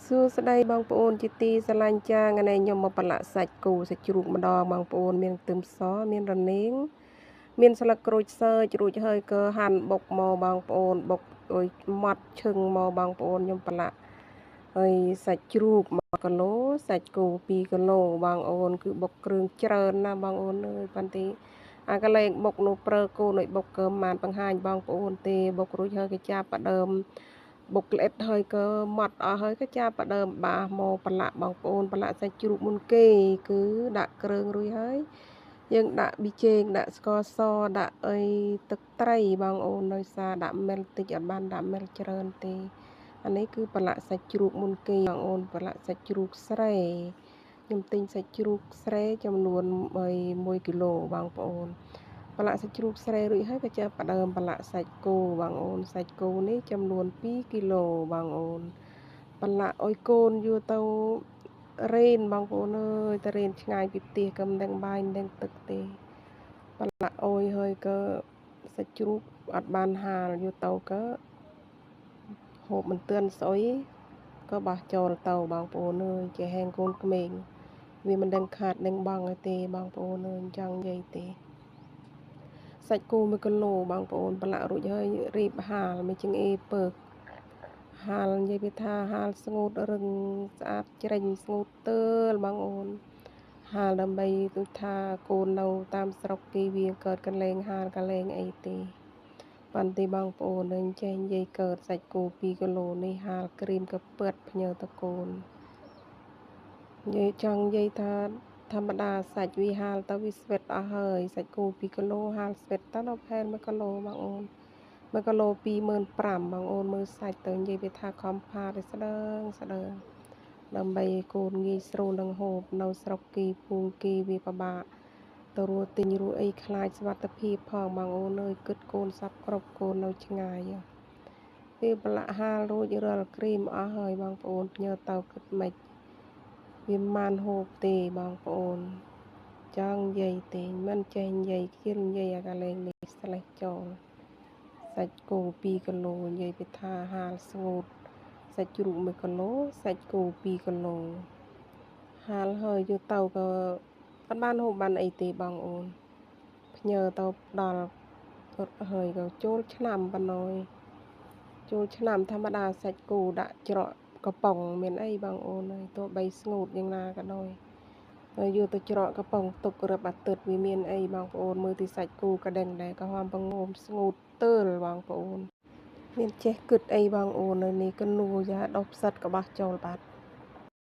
សួស្តីបងប្អូនជាទីស្រឡាញ់ចាថ្ងៃនេះខ្ញុំមកប្រឡាក់សាច់គោសាច់ជ្រូកម្ដងបងប្អូនមានខ្ទឹមសមានរនាងមានស្លឹកក្រូចសើចរួចហើយក៏ហាន់បុកមកបងប្អូនបុកអុយម៉ត់ឈឹងមកបងប្អូនខ្ញុំប្រឡាក់ហើយសាច់ជ្រូក1គីឡូសាច់គោ2គីឡូបងអូនគឺបុកគ្រឿងច្រើនណាស់បងអូនអើយប៉ុន្តែអាកលែងបុកនោះប្រើគោនៅបុកកើមិនបង្ហាញបងប្អូនទេបុករួចហើយគេចាប់ផ្ដើមបុកក្លិតហើយក៏ម៉ត់អស់ហើយក៏ចាប់ផ្ដើមបាសមកប្រឡាក់បងប្អូនប្រឡាក់សាច់ជ្រូកមុនគេគឺដាក់គ្រឿងរួចហើយយើងដាក់ប៊ីចេងដាក់ស្ករសដាក់អីទឹកត្រីបងអូនដោយសារដាក់មិលតិចអត់បានដាក់មិលច្រើនទេអានេះគឺប្រឡាក់សាច់ជ្រូកមុនគេបងអូនប្រឡាក់សាច់ជ្រូកស្រែខ្ញុំទិញសាច់ជ្រូកស្រែចំនួន1គីឡូបងប្អូនប្រឡាក់សាច់ជ្រូកស្រែរួចហើយក៏ចាប់ផ្ដើមប្រឡាក់សាច់គោបងអូនសាច់គោនេះចំនួន2គីឡូបងអូនប្រឡាក់ឲ្យកូនយកទៅរេនបងប្អូនអើយទៅរេនឆ្ងាយពីផ្ទះក៏មិនដឹងបាយមិនដឹងទឹកទេប្រឡាក់អុយហើយក៏សាច់ជ្រូកអត់បានហាលយកទៅក៏ហូបមិនទឿនស្អុយក៏បោះចូលទៅបងប្អូនអើយចេះហែងកូនក្មេងវាមិនដឹងខាតដឹងបងទេបងប្អូនអើយចង់និយាយទេសាច់គោ1គីឡូបងប្អូនប្រឡាក់រួចហើយរៀបហាលមួយចង្អេពើកហាលនិយាយពីថាហាលស្ងួតរឹងស្អាតច្រិញស្ងួតទើលបងអូនហាលដើម្បីដូចថាកូននៅតាមស្រុកគេវាកើតកលែងហាលកលែងអីទេប៉ុន្តែបងប្អូននឹងចេះនិយាយកើតសាច់គោ2គីឡូនេះហាលក្រៀមកពើតផ្ញើតកូននិយាយចង់និយាយថាធម្មតាសាច់វាហាលទៅវាស្វិតអស់ហើយសាច់គោ2គីឡូហាលស្វិតទៅដល់ផែន1គីឡូបងអូន1គីឡូ25000បងអូនមើលសាច់ទៅនិយាយវាថាខំផាទៅស្ដើងស្ដើងដើម្បីឲ្យកូនងាយស្រួលនឹងហូបនៅស្រុកគីភូមិគីវាពិបាកទៅរស់ទិញរស់អីខ្លាចសុវត្ថិភាពផងបងអូនអើយគិតកូនសັບគ្រប់កូននៅឆ្ងាយពេលប្រឡាក់ហាលរួចរាល់ក្រីមអស់ហើយបងប្អូនផ្ញើទៅគិតមិនវាមិនហូបទេបងប្អូនចង់និយាយទេមិនចេះនិយាយខ្ជិលនិយាយអាកលែងនេះស្លេះចូលសាច់គោ2គីឡូនិយាយពីថាហាលស្ងួតសាច់ជ្រូក1គីឡូសាច់គោ2គីឡូហាលហើយយកទៅក៏អត់បានហូបបានអីទេបងអូនផ្ញើទៅដល់ហើយក៏ចូលឆ្នាំប៉ុណ្ណយចូលឆ្នាំធម្មតាសាច់គោដាក់ច្រកកំប៉ុងមានអីបងអូនអើយទោះបីស្ងួតយ៉ាងណាក៏ដោយហើយយកទៅច្រកកំប៉ុងទុករឹបអាទិត្យវាមានអីបងប្អូនមើលទីសាច់គោក៏ដឹងដែរក៏ហមបង្ងោមស្ងួតទើលបងប្អូនមានចេះគិតអីបងអូននៅនេះកនួយ៉ាដុសផ្សិតក៏បោះចូលបាត់